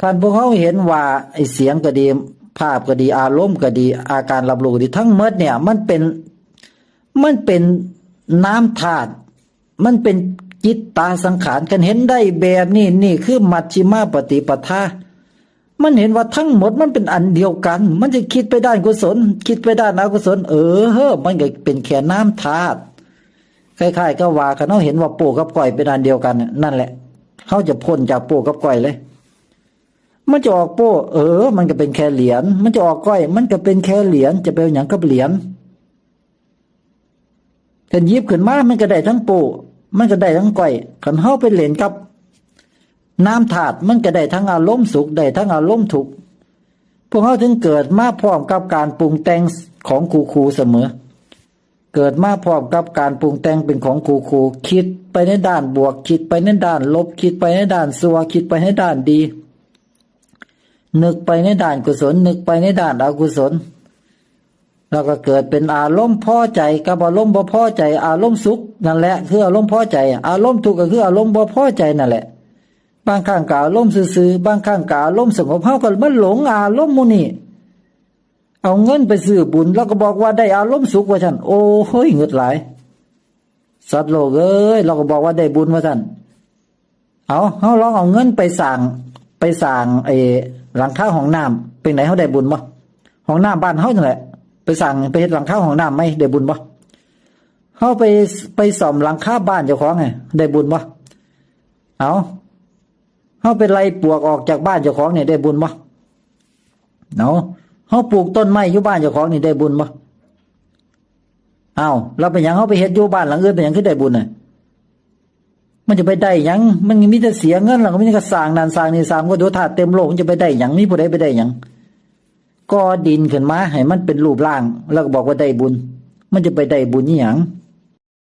ຄັນພວກເຮົາເຫັນວ່າ ໄອ້ສຽງກໍດີ, ພາບກໍດີ, ອາລົມກໍດີ, ອາການຮັບຮູ້ກໍດີ, ທັງໝົດເນີ້ຍ ມັນເປັນ, ມັນເປັນນາມທາດ, ມັນເປັນຈິດຕະສັງຂານ. ຄັນເຫັນໄດ້ແບບນີ້, ນີ້ຄືມັດຊິມາປະຕິປະທາ. ມັນເຫັນວ່າທັງໝົດມັນເປັນອັນດຽວກັນ, ມັນຈະຄິດໄປດ້ານກຸສົນ, ຄິດໄປດ້ານອະກຸສົນ, ເອີ, ມັນກໍເປັນແຄ່ນາມທາດ. ຄ້າຍໆກັບວ່າ ຄັນເຮົາເຫັນວ່າໂປ້ກັບກ້ອຍເປັນອັນດຽວກັນ, ນັ້ນແຫຼະ, ເຮົາຈະພົ້ນຈາກໂປ້ກັບກ້ອຍເລີຍ. ມັນຈະອອກໂປ້, ເອີ, ມັນກໍເປັນແຄ່ຫຼຽນ, ມັນຈະອອກກ້ອຍ, ມັນກໍເປັນແຄ່ຫຼຽນ, ຈະໄປເອົາຫຍັງກັບຫຼຽນ? ຄັນຫຍິບຂຶ້ນມາ ມັນກໍໄດ້ທັງໂປ້, ມັນກໍໄດ້ທັງກ້ອຍ. ຄັນເຮົາໄປຫຼິ້ນກັບນາມທາດ, ມັນກໍໄດ້ທັງອາລົມສຸກ, ໄດ້ທັງອາລົມທຸກ. ພວກເຮົາຈຶ່ງເກີດມາພ້ອມກັບການປຸງແຕ່ງຂອງຄູ່ໆສະເໝີ. ເກີດມາພ້ອມກັບການປຸງແຕ່ງເປັນຂອງຄູ່ໆ, ຄິດໄປໃນດ້ານບວກ, ຄິດໄປໃນດ້ານລົບ, ຄິດໄປໃນດ້ານຊົ່ວ, ຄິດໄປໃນດ້ານດີ, ນຶກໄປໃນດ້ານກຸສົນ, ນຶກໄປໃນດ້ານອະກຸສົນ, ແລ້ວກໍເກີດເປັນອາລົມພໍໃຈກັບອາລົມບໍ່ພໍໃຈ. ອາລົມສຸກນັ້ນແຫຼະ ຄືອາລົມພໍໃຈ, ອາລົມທຸກກໍຄືອາລົມບໍ່ພໍໃຈນັ້ນແຫຼະ. ບາງຄັ້ງກໍອາລົມຊື່ໆ, ບາງຄັ້ງກໍອາລົມສະຫງົບ. ເຮົາກໍມາຫຼົງອາລົມໝູ່ນີ້. ເອົາເງິນໄປຊື້ບຸນ ລາວກໍບອກວ່າໄດ້ອາລົມສຸກວ່າຊັ້ນ. ໂອ້ຍ ງຶດຫຼາຍ. ສັດໂລກເອີຍ, ລາວກໍບອກວ່າໄດ້ບຸນວ່າຊັ້ນ. ເອົາ, ເຮົາລອງເອົາເງິນໄປສ້າງ, ໄປສ້າງໄອ້ຫຼັງຄາຫ້ອງນ້ຳ, ເປັນໃດ ເຮົາໄດ້ບຸນບໍ່? ຫ້ອງນ້ຳບ້ານເຮົານັ້ນແຫຼະ, ໄປສ້າງ, ໄປເຮັດຫຼັງຄາຫ້ອງນ້ຳໃໝ່ ໄດ້ບຸນບໍ່? ເຮົາໄປ, ໄປສ້ອມຫຼັງຄາບ້ານເຈົ້າຂອງ ໄດ້ບຸນບໍ່? ເອົາ, ເຮົາໄປໄລ່ປວກອອກຈາກບ້ານເຈົ້າຂອງນີ້ ໄດ້ບຸນບໍ່? ເອົາ, ເຮົາປູກຕົ້ນໄມ້ຢູ່ບ້ານເຈົ້າຂອງນີ້ ໄດ້ບຸນບໍ່? ເອົາ, ແລ້ວເປັນຫຍັງເຮົາໄປເຮັດຢູ່ບ້ານຫຼັງອື່ນ ເປັນຫຍັງຄືໄດ້ບຸນນະ? ມັນຈະໄປໄດ້ຫຍັງ? ມັນມີແຕ່ເສຍເງິນ, ແລ້ວກໍມີແຕ່ສ້າງນັ້ນສ້າງນີ້, ສ້າງວັດຖຸທາດເຕັມໂລກ, ມັນຈະໄປໄດ້ຫຍັງ? ມີຜູ້ໃດໄປໄດ້ຫຍັງ? ກໍ່ດິນຂຶ້ນມາໃຫ້ມັນເປັນຮູບຮ່າງ ແລ້ວກໍບອກວ່າໄດ້ບຸນ, ມັນຈະໄປໄດ້ບຸນອີ່ຫຍັງ?